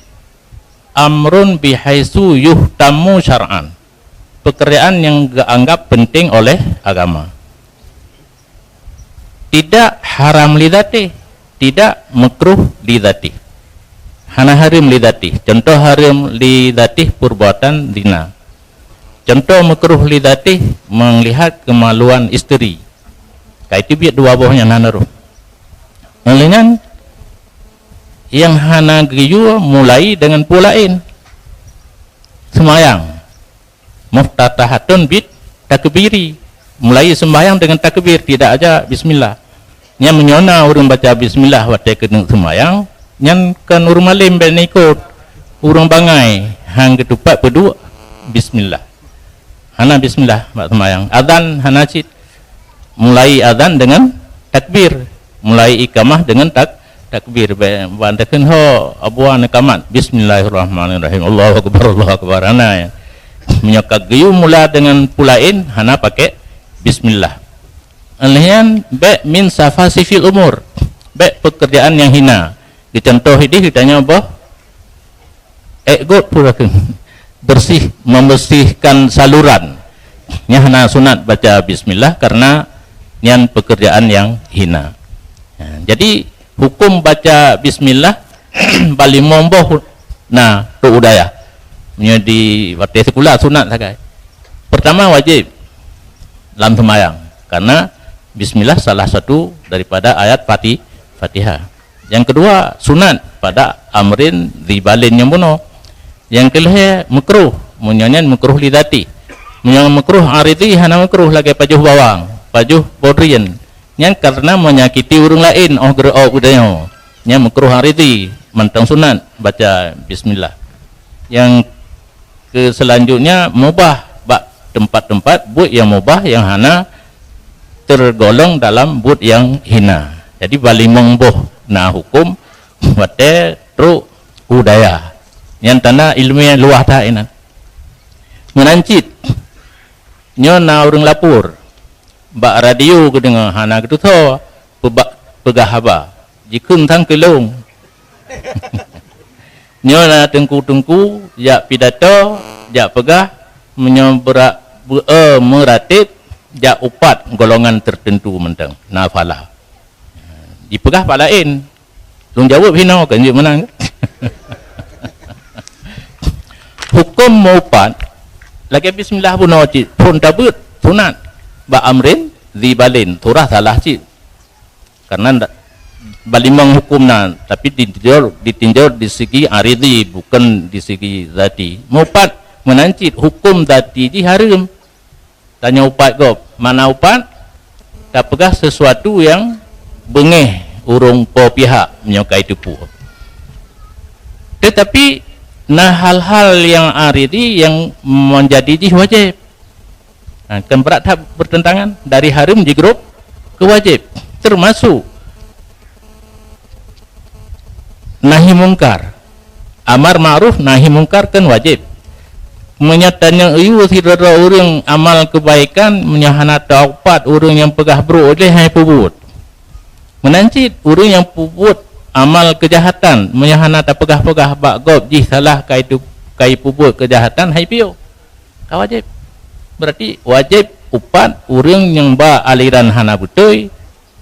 amrun bihaitsu yuhtammu syar'an. Pekerjaan yang geuanggap penting oleh agama. Tidak haram li dzatih, tidak makruh li dzatih. Hana hareuem li dzatih. Contoh hareuem li dzatih perbuatan zina. Contoh makruh li dzatih melihat kemaluan isteri. Ka itu biet dua boh nyan hana roh. Ngon lagée nyan, nyang hana geuyue mulai deungon peue laén. Seumayang. Muftatahatun bit takbiri. Mulai sembahyang dengan takbir, tidak aja bismillah. Nyan meunyoe na ureuëng baca bismillah watée keuneuk sembahyang, nyan kon ureuëng malem bék ikot. Ureuëng bangai han geutupat peuduek bismillah. Hana bismillah bak sembahyang. Azan hana cit. Mulai azan dengan takbir. Mulai ikamah dengan tak-, takbir. Ba-, ban takheun ho abua neukamat. Bismillahirrahmanirrahim. Allahu akbar, Allahu akbar. Hana, ya. Meunyoe ka geuyue mula dengan peue laén, hana pakai bismillah. Lheueh nyan, bék min safasifil umur. Bék pekerjaan yang hina. Geucontoh idéh geutanyoe boh ék got peue lakon. Bersih, membersihkan saluran. Nyan hana sunat baca bismillah karena nyan pekerjaan yang hina. Ha, jadi hukum baca bismillah bak limong boh na trok u dayah. Meunyoe di watée sikula sunat sagai. Pertama wajéb lam seumayang, karena bismillah salah satu daripada ayat Fati-, Fatihah. Nyang keudua sunat pada amrin dzi balin nyang bunoe. Nyang keulhée makruh, meunyoe nyan makruh li dzati. Meunyoe makruh aridhi hana makruh lagée pajoh bawang, pajoh po drien. Nyan karena menyakiti ureuëng laén óh geureuok u tanyoe. Nyan makruh aridhi, mantong sunat baca bismillah. Nyang keu selanjutnya mubah bak teumpat-teumpat buet nyang mubah nyang hana tergolong dalam buet nyang hina. Jadi balimong boh na huköm watée trok u dayah. Nyan tanda iéleumé luwah that inan. Meunan cit nyoe na ureuëng lapor bak radio geudeungoe hana geutusoe peubak peugah haba. Jikheun sang keulong. Nyoe na teungku-teungku jak pidato, jak peugah, meunyoe beurak beu-, eh, meuratéb, jak upat golongan teuteuntu mantong na phala. Jipeugah pat laén. Lôn jaweueb hinoe kan jeuet meunan. Huköm meuupat lagée bismillah bunoe cit phon tabeuet sunat bak amrin dzi balin, surah salah cit. Karena ndak, balimong huköm na, tapi ditinjau, ditinjau di segi aridhi, bukan di segi dzati. Meuupat meunan cit huköm dzati jih hareuem. Tanyoe upat gob, mana upat? Tapeugah sesuatu nyang beungéh ureuëng po pihak meunyoe ka jiteupeue. Tetapi na hal-hal nyang aridhi nyang menjadi jih wajéb. Ha, kan brat that bertentangan dari hareuem jigrob ke wajéb, termasuk nahi mungkar. Amar ma'ruf nahi mungkar kan wajéb. Meunyoe tanyoe yue sidroe ureuëng amal keubaikan, meunyoe hana taupat ureuëng nyang peugah brok lé hai peubuet. Meunan cit ureuëng nyang peubuet amal keujahatan, meunyoe hana tapeugah-peugah bak gob jih salah kai tu, kai peubuet keujahatan hai piôh. Ka wajéb. Berarti wajéb upat ureuëng nyang ba aliran hana beutôi,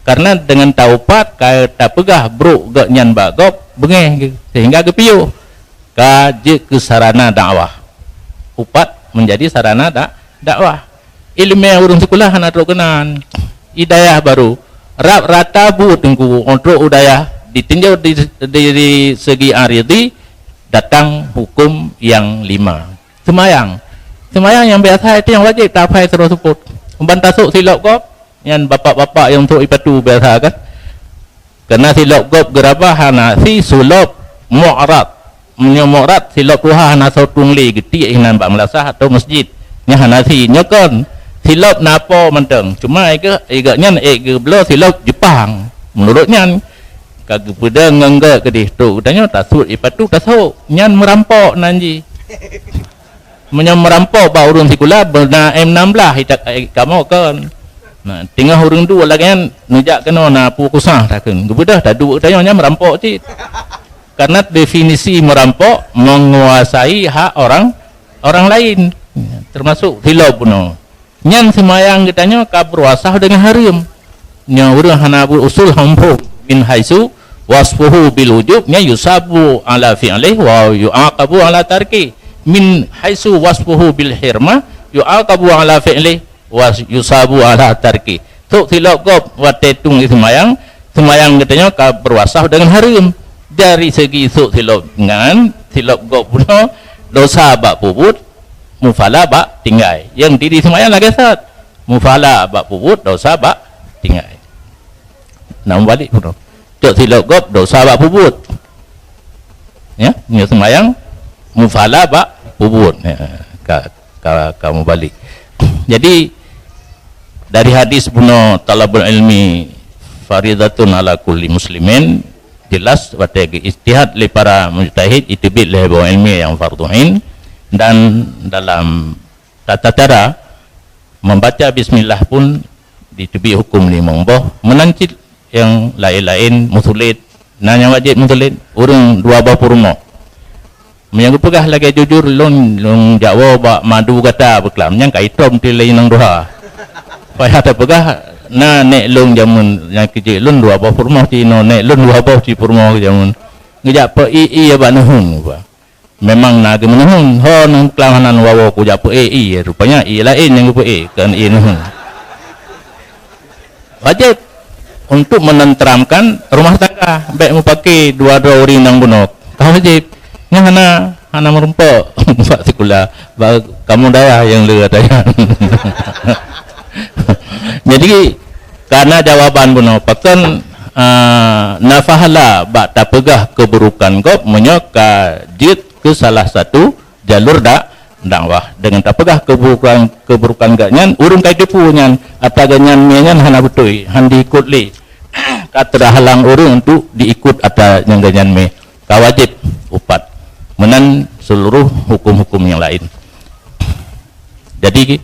karena deungon taupat ka tapeugah brok gobnyan bak gob beungéh geuh, sehingga geupiôh. Ka jeuet keu sarana dakwah. Upat menjadi sarana dak-, dakwah. Iéleumé ureuëng sikula hana trok keunan. Di dayah barô, rab rata buet teungku, óh trok u dayah, ditinjau di, di, di segi aridhi, datang huköm nyang lima. Seumayang. Seumayang nyang biasa itu nyang wajéb taphai sidroe seupôt. Ban tasôk silop gob, nyan bapak-bapak nyang trok ipatu biasa kan. Karena silop gob geuraba hana si sulop mu'rad. Meunyoe mu'rad silop tuha hana soe tueng lé geutiek hinan bak meulasah atau masjid. Nyan hana si, nyoe kon silop na po mantong. Cuma iga, iga nyan ék geubloe silop Jepang. Meunurot nyan ka geupeudong ngon gét keudeh trok geutanyoe tasut ipatu tasôk. Nyan meurampok nan jih. Meunyoe meurampok bak ureuëng sikula beuna M enam belas itak, eh, kamoe kon. Nah, teungoh ureuëng duek lagée nyan neujak keunoe na peue kusah takheun. Geubeudôh taduek tanyoe nyan meurampok cit. Karena definisi meurampok menguasai hak orang, orang lain. Termasuk silop bunoe. Nyan seumayang geutanyoe ka beuruasah deungon hareuem. Nyoe ureuëng hana beuusul hom phom min haitsu wasfuhu bil wujub, nyan yusabu ala fi'lih wa yu'aqabu ala tarki. Min haitsu wasfuhu bil hirmah yu'aqabu ala fi'lih wa yusabu ala tarki. Sôk silop gob watée tueng seumayang, seumayang geutanyoe ka beuruasah deungon hareuem. Dari segi sôk silop nyan, silop gob bunoe dosa bak peubuet, mufala bak tinggai. Nyang diri seumayang lagée sat. Mufala bak peubuet, dosa bak tinggai. Nah, mubalik pun. Cok silop gob, dosa bak peubuet. Ya, nyoe seumayang mufala bak peubuet. Ya, ka, ka, ka mubalik. Jadi dari hadis bunoe talabul ilmi faridatun ala kulli muslimin, jelas watée geuijtihad lé para mujtahid, iteubiet lé boh ilmi nyang fardhu ain, dan dalam tata cara membaca bismillah pun diteubiet huköm limong boh, meunan cit nyang laén-laén meusulet. Na nyang wajéb meusulet, ureuëng dua boh peurumoh. Meunyoe geupeugah lagée jujur, lôn, lôn jak woe bak madu gata beuklam, nyan ka itom tilai nang duha. Payah tapeugah, na nék lôn jameun nyang keujeuet lôn dua boh peurumoh cit inoe, nék lôn dua boh cit peurumoh jameun. Geujak peu-i-i bak neuheun, bah. Memang na geumeuneuhon, ho nang klam hana neuwoe kujak peu-e ie, rupanya ie laén nyang geupeu-e, kon ie neuhon. Wajéb untuk menenteramkan rumah tangga, bék mupake dua droe ureuëng nyang bunoe. Ka wajéb. Nyan hana, hana meurumpok bak sikula, bak kamoe dayah nyang le ata nyan. Jadi, kana jawaban bunoe, pakon, a, na pahala bak tapeugah keuburukan gob meunyoe ka jeuet keu salah satu jalur dak-, dakwah. Deungon tapeugah keuburukan, keuburukan gobnyan, ureuëng ka jiteupeue nyan, ata gobnyan mé nyan hana beutôi, han jiikot lé. Ka teuhalang ureuëng untuk jiikot ata nyang gobnyan mé, ka wajéb upat. Meunan seuluruh huköm-huköm nyang laén. Jadi,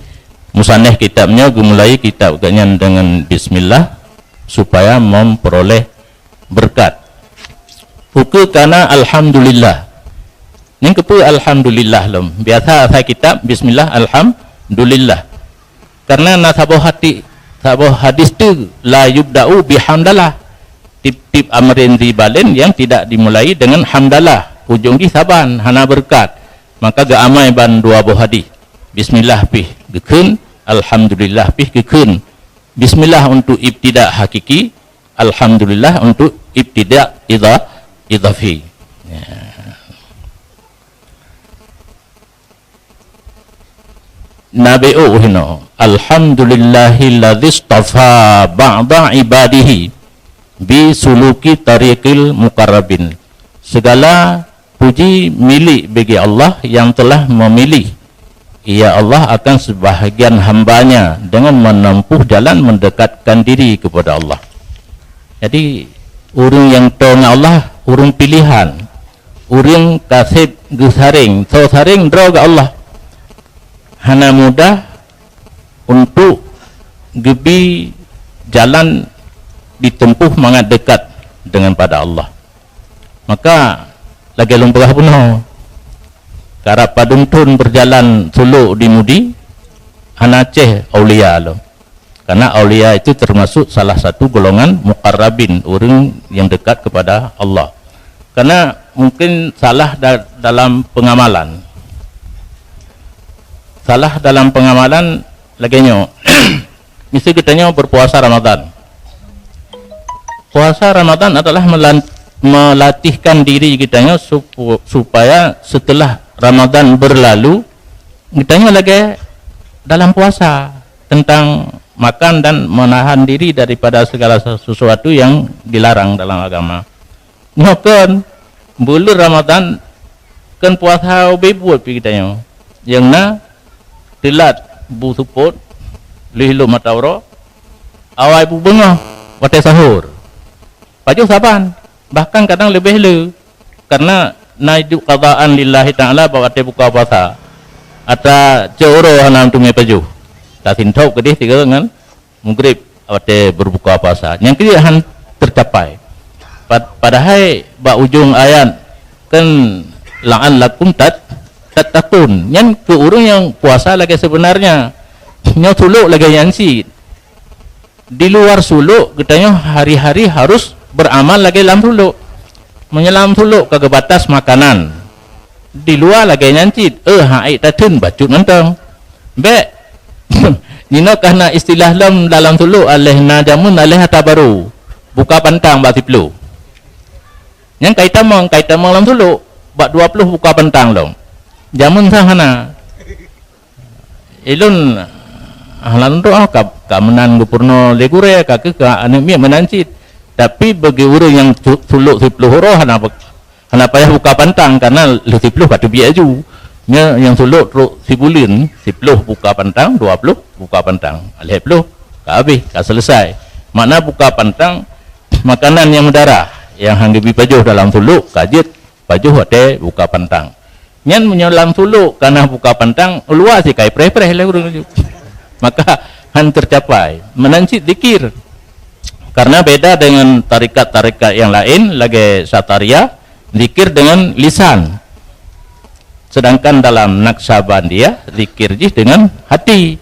musannif kitab nyoe geumulai kitab gobnyan deungon bismillah, supaya memperoleh beureukat. Ukeue kana alhamdulillah. Nyan keupeue alhamdulillah lom? Biasa asai kitab, bismillah, alhamdulillah. Karena na saboh hati, saboh hadis tu, "La yubda'u bihamdalah." Tiep-tiep amrin dzi balin yang tidak dimulai dengan hamdalah, ujong jih saban, hana beureukat. Maka geuamai ban dua boh hadis. Bismillah pih geukheun, alhamdulillah pih geukheun. Bismillah untuk ibtida hakiki, alhamdulillah untuk ibtida idha-, idhafi. Ya. Nabi oh hino, "Alhamdulillahilladzi istafa ba'da ibadihi bi suluki tariqil muqarrabin." Segala puji milik bagi Allah yang telah memilih, ya Allah, akan sebahagian hamba-Nya dengan menempuh jalan mendekatkan diri kepada Allah. Jadi, ureuëng nyang toe ngon Allah, ureuëng pilihan, ureuëng ka seb geusareng, soe sareng droe geuh Allah. Hana mudah untuk geubi jalan ditempuh mangat dekat dengan pada Allah. Maka lagée lôn peugah bunoe, karab padum thon beujalan sulok di Mudi, hana ceh aulia lom. Karena aulia itu termasuk salah satu golongan muqarrabin, ureuëng yang dekat kepada Allah. Karena mungkin salah da-, dalam pengamalan. Salah dalam pengamalan lagée nyoe. Miseu geutanyoe berpuasa Ramadan. Puasa Ramadan adalah melan-, melatihkan diri geutanyoe supu-, supaya setelah Ramadan berlalu, geutanyoe lagée dalam puasa tentang makan dan menahan diri daripada segala sesuatu yang dilarang dalam agama. Nyoe kon, buleuen Ramadan kon puasa ubé buet pih geutanyoe. Nyang na teulat bu seupôt, lheueh lom mata uroe, awai bu beungoh watée sahur. Pajoh saban, bahkan kadang leubeh le. Karena na iduek qadaan lillahi ta'ala bak watée buka puasa. Ata cok uroe hana teumé pajoh. Tasintop keudeh tiga ngon mugrib watée berbuka puasa. Nyang keu han tercapai. Pad-, padahai bak ujong ayat kan la'allakum tat-, tattaqun. Nyan keu ureuëng nyang puasa lagée sebenarnya. Nyoe sulok lagée nyan cit. Di luar sulok, geutanyoe hari-hari harus beramal lagée lam sulok. Meunyoe lam sulok ka geubatas makanan, di luwa lagée nyan cit, eh, han ék tatheun bacut mantong. Bék. Ninoe ka na istilah lom dalam sulok, aléh na jameun, aléh ata barô. Buka pantang bak siploh. Nyan kai tamong, kai tamong lam sulok, bak dua ploh buka pantang lom. Jameun sa hana. Ilôn, ah, lam doá ka, ka meunan geupeurunoe lé gurée, ka keuh ka aneuëk miet meunan cit. Tapi bagi ureuëng nyang su-, sulok siploh uroe hana, hana payah buka pantang, karena lheueh siploh ka teubiet aju. Nyoe nyang sulok trok sibuleuen, siploh buka pantang, dua ploh buka pantang, lhée ploh ka habéh, ka selesai. Makna buka pantang, makanan nyang meudarah, nyang han geubi pajoh dalam sulok, ka jeuet pajoh watée buka pantang. Nyan meunyoe lam sulok ka na buka pantang, u luwa sikai preh-preh lé ureuëng. Maka han tercapai. Meunan cit zikir. Karena beda dengan tarekat-tarekat yang lain, lagée Syatariah, zikir dengan lisan. Sedangkan dalam Naqsyabandiyah, zikir jih dengan hati.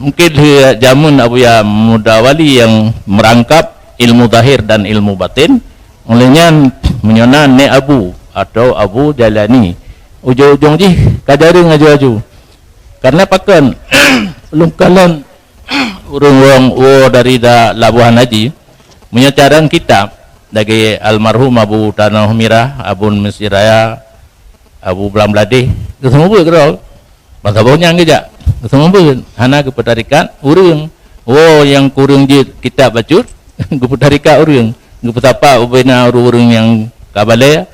Mungkin lheueh jameun Abuya Muda Wali yang merangkap ilmu zahir dan ilmu batin, oleh nyan meunyoe na Nek Abu atau Abu Jailani, Ujong-ujong jih ka jareueng aju-aju. Karena pakon? Lôn kalon ureuëng wong woe dari da-, Labuhan Haji, meunyoe carông kitab lagée almarhum Abu Tanoh Mirah, Abu Mesir Raya, Abu Blang Bladeh, geuseumeubeuet keudroe. Ban saboh nyan geujak, geuseumeubeuet. Hana geupeutarikat ureuëng. Woe nyang kureueng jeuet kitab bacut, geupeutarikat ureuëng. Geupeusapa ubena ureuëng-ureuëng nyang ka balée,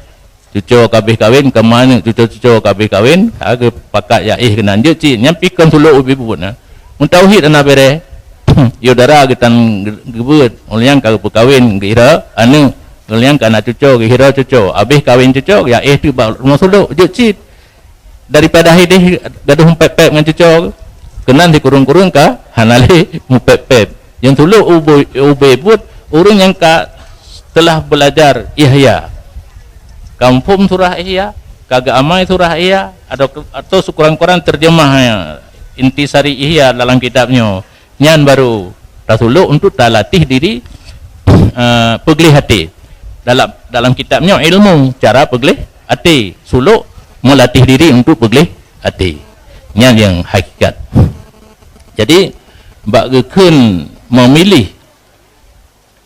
cucoe ka abéh kawen, ka meuaneuk cucoe-cucoe ka abéh kawen, ka geupakat jak éh keunan jeuet cit. Nyan pih kon sulok ubé buet na. Meutauhid hana béreh, yôh dara geutan geubeuet, ulôn nyang ka geupeukawen, geuhira aneuk, ulôn nyang ka na cucoe, geuhira cucoe, abéh kawen cucoe, jak éh teuk bak rumoh sulok, jeuet cit. Daripada hideh gadoh mupép-pép ngon cucoe, keunan sikureueng-kureueng ka hana lé mupép-pép. Nyang tulok ubé, ubé buet ureuëng nyang ka telah belajar Ihya, ka muphom surah Ihya, ka geuamai surah Ihya, atau, atau sikureueng-kureueng terjemah, ya, intisari Ihya dalam kitab nyoe. Nyan baru tasulok untuk talatih diri, eh, peugleh até. Dalam, dalam kitab nyoe ilmu cara peugleh até, sulok meulatih diri untuk peugleh até. Nyan nyang hakikat. Jadi, bak geukheun memilih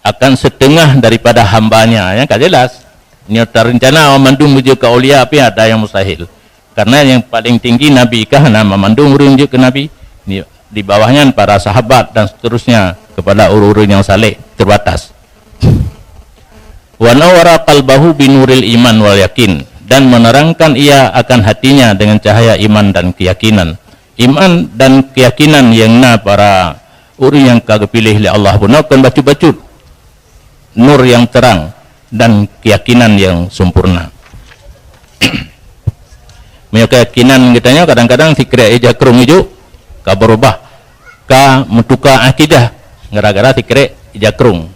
akan setengah daripada hambanya, nyan ka jelas. Nyoe tarencana mandum meujeuet keu aulia, pih ada nyang mustahil. Karena nyang paling tinggi Nabi kah, na mandum ureuëng jeuet keu Nabi. Di, di bawah nyan para sahabat dan seterusnya kepada ureuëng-ureuëng nyang saleh, terbatas. "Wa nawwara qalbahu binuril iman wal yakin," dan menerangkan ia akan hatinya dengan cahaya iman dan keyakinan. Iman dan keyakinan nyang na para ureuëng nyang ka geupiléh lé Allah bunoe kon bacut-bacut, nur nyang terang dan keyakinan nyang sempurna. Meunyoe keyakinan geutanyoe kadang-kadang sikrek ija krong ijuk ka berubah, ka meutuka akidah gara-gara sikrek ija krong.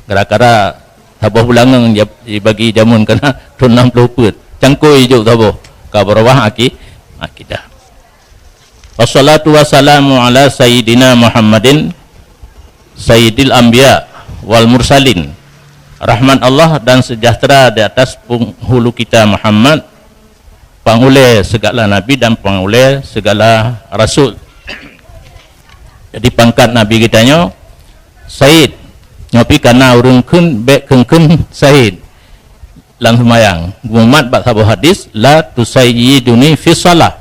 Gara-gara saboh beulangöng ja-, jibagi jameun kana thon nam ploh peuet. Cangkôi jok saboh ka beurubah aki-, akidah. Wassalatu wassalamu ala sayyidina Muhammadin sayyidil anbiya wal mursalin. Rahmat Allah dan sejahtera di atas penghulu kita Muhammad, pangulée segala nabi dan pangulée segala rasul. Jadi pangkat nabi geutanyoe said. Nyoe pih kana ureuëng kheun, bék kheun-kheun said lam seumayang. Geumat bak saboh hadis, "La tusayyiduni fi shalah."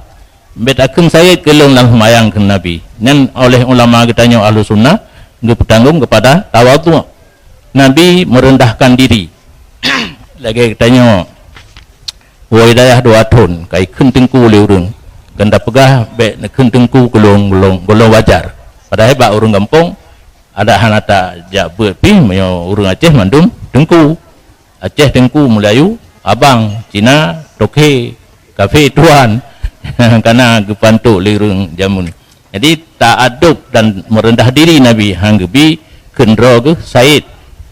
Bék takheun said keu lôn lam seumayang, kheun Nabi. Nyan oleh ulama geutanyoe Ahlussunnah geupeutanggong keupada tawadhu. Nabi meurendahkan diri. Lagée geutanyoe woe dayah dua thon, ka ikheun teungku lé ureuëng. Ganda peugah bék neukheun teungku keu lôn, golom, golom wajar. Padahai bak ureuëng gampông, adak hana tajak beuet pih meunyoe ureuëng Aceh mandum teungku. Aceh teungku, Meulayu abang, Cina toke, kafé tuan. Kana geupantok lé ureuëng jameun. Jadi, taadop dan meureundah diri Nabi han geubi kheun droe geuh said.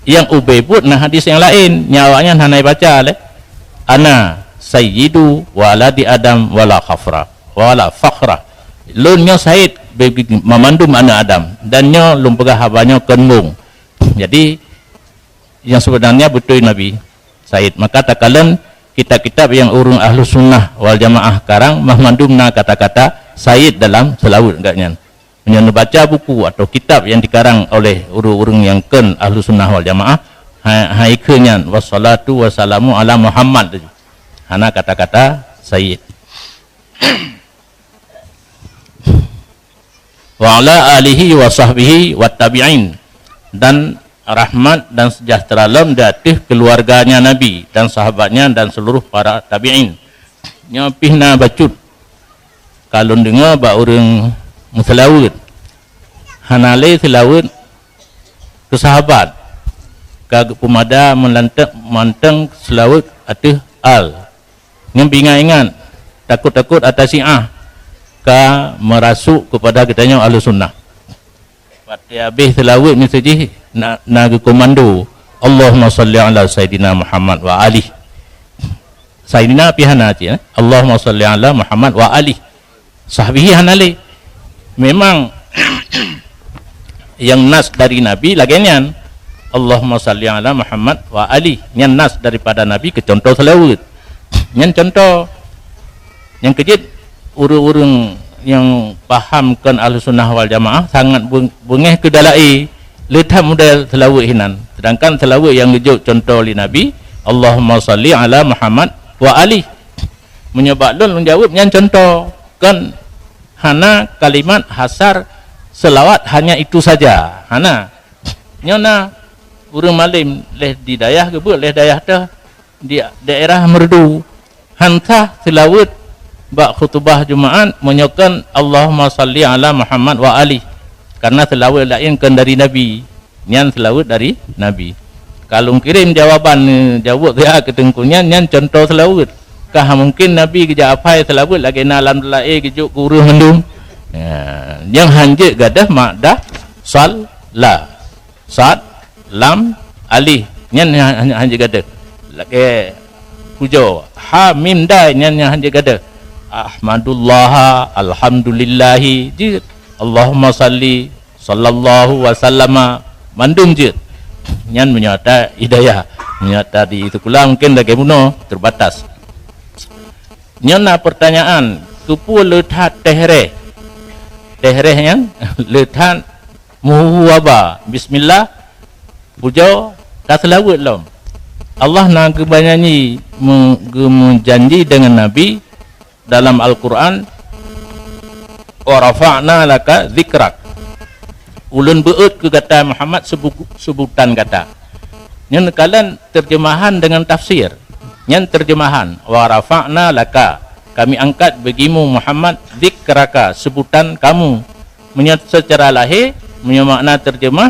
Nyang ubé buet na hadis nyang laén, nyang awaknyan hana jibaca lé. "Ana sayyidu waladi Adam wala khafra, wala fakhra." Lôn nyoe said bagi mamandum aneuëk Adam, dan nyoe lôn peugah haba nyoe kon mbong. Jadi, nyang seubeunanya beutôi Nabi said. Maka takalon kitab-kitab nyang ureuëng Ahlussunnah wal Jamaah karang, mamandum na kata-kata said dalam seulaweuet gobnyan. Meunyoe neubaca buku atau kitab nyang dikarang oleh ureuëng-ureuëng nyang kon Ahlussunnah wal Jamaah, ha-, hai kheun nyan, "Wassalatu wassalamu ala Muhammad," hana kata-kata said. "Wa ala alihi wa sahbihi wa tabi'in," dan rahmat dan sejahtera lom di ateueh keuluwarganya Nabi dan sahabatnya dan seluruh para tabi'in. Nyoe pih na bacut ka lôn deungoe bak ureuëng meuseulaweuet. Hana lé seulaweuet keu sahabat, ka geupeumada meulantang mantong seulaweuet ateueh al. Ngon beuingat-ingat, takot-takot ata Syiah ka meurasuk keupada geutanyoe Ahlussunnah. Watée habéh seulaweuet miseujih na, na geukomando, "Allahumma shalli ala Sayyidina Muhammad wa alih." Sayyidina pih hana cit, eh? "Allahumma shalli ala Muhammad wa alih." Sahbihi hana lé. Memang nyang nas dari Nabi lagée nyan, "Allahumma shalli ala Muhammad wa ali." Nyan nas daripada Nabi keu contoh seulaweuet. Nyan contoh. Nyang keujeuet, ureuëng-ureuëng nyang paham kon Ahlussunnah wal Jamaah sangat beung-, beungéh keu dalai le that model seulaweuet hinan. Sedangkan seulaweuet nyang geujok cuntoh lé Nabi, "Allahumma shalli ala Muhammad wa ali." Meunyoe bak lôn, lôn jaweueb nyan cuntoh, kon hana kalimat hasar seulaweuet hanya itu saja. Hana. Nyoe na ureuëng malém lé di dayah geubuet, lé dayah teuh di daerah Meureudu. Han sah seulaweuet bak khutubah Jumaat meunyoe kon Allahumma shalli ala Muhammad wa ali. Karena seulaweuet laén kon dari Nabi. Nyan seulaweuet dari Nabi. Ka lôn kirém jawaban, eh, jaweueb siat keu Teungku nyan, nyan cuntoh seulaweuet. Kah mungken Nabi geujak aphai seulaweuet lagée na lam dalai geujok keu ureuëng mandum? Ya, nyang han jeuet gadôh maddah salla. Sad, lam, alif. Nyan han, han, han jeuet gadôh. Lagée pujoe. Ha, mim, dai, nyan nyang han jeuet gadôh. Ahmadullaha, alhamdulillahi, jeuet. Allahumma shalli, sallallahu wa sallama, mandum jeuet. Nyan meunyoe ata hidayah. Meunyoe ata di sikula mungken lagée bunoe, terbatas. Nyoe na pertanyaan, keupeue le that teuhreh? Teuhreh nyan le that meuhu haba, bismillah, pujoe, ka seulaweuet lom. Allah na geubanyanyi, me-, geumeujanji deungon Nabi dalam Al-Quran, "Wa rafa'na laka dzikrak." Ulôn beuet keu gata Muhammad sebu-, seubutan gata. Nyan kalon terjemahan deungon tafsir. Nyan terjemahan, "Wa rafa'na laka." Kami angkat bagimu Muhammad, "dzikraka", seubutan kamu. Meunyoe seucara lahé, meunyoe makna terjemah,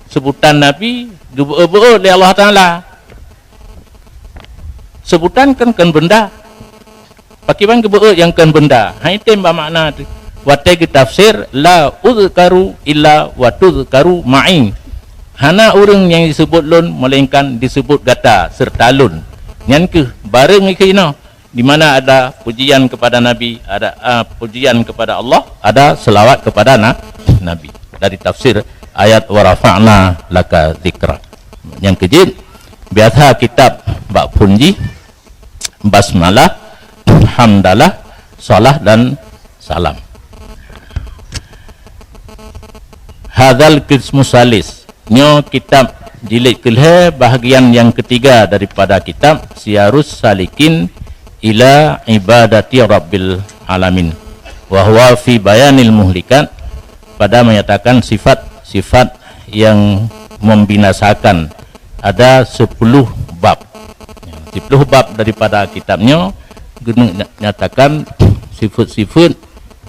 seubutan Nabi geubeuet-beuet lé Allah Taala. Seubutan kan, kan benda. Pakriban geubeuet nyang kon benda? Hai tem bak makna teuh. Watée geutafsir, "La uzkaru illa wa tuzkaru ma'i." Hana ureuëng nyang jiseubut lôn, melainkan diseubut gata seureuta lôn. Nyan kheueh bareng ikeu inoe, di mana ada pujian kepada Nabi, ada, ah, pujian kepada Allah, ada selawat kepada na-, Nabi. Dari tafsir ayat "Wa rafa'na laka dzikra." Nyang keujeuet, biasa kitab bak phon jih, basmalah, hamdalah, shalah dan salam. Hadzal qismus salis. Nyoe kitab jilid keulhée, bahagian nyang keutiga daripada kitab Siyarus Salikin ila Ibadati Rabbil Alamin. Wa huwa fi bayanil muhlikat, pada menyatakan sifat-sifat yang membinasakan. Ada sepuluh bab. Sepuluh bab daripada kitab nyoe geuneuk nyatakan sifat-sifat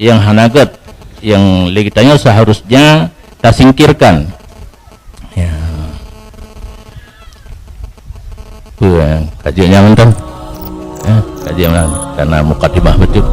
yang hana gét, yang lé geutanyoe seharusnya tasingkirkan. Ya. Peue, ka jeuet nyan mantong? Ya, ka jeuet nyan. Karena mukadimah beutôi.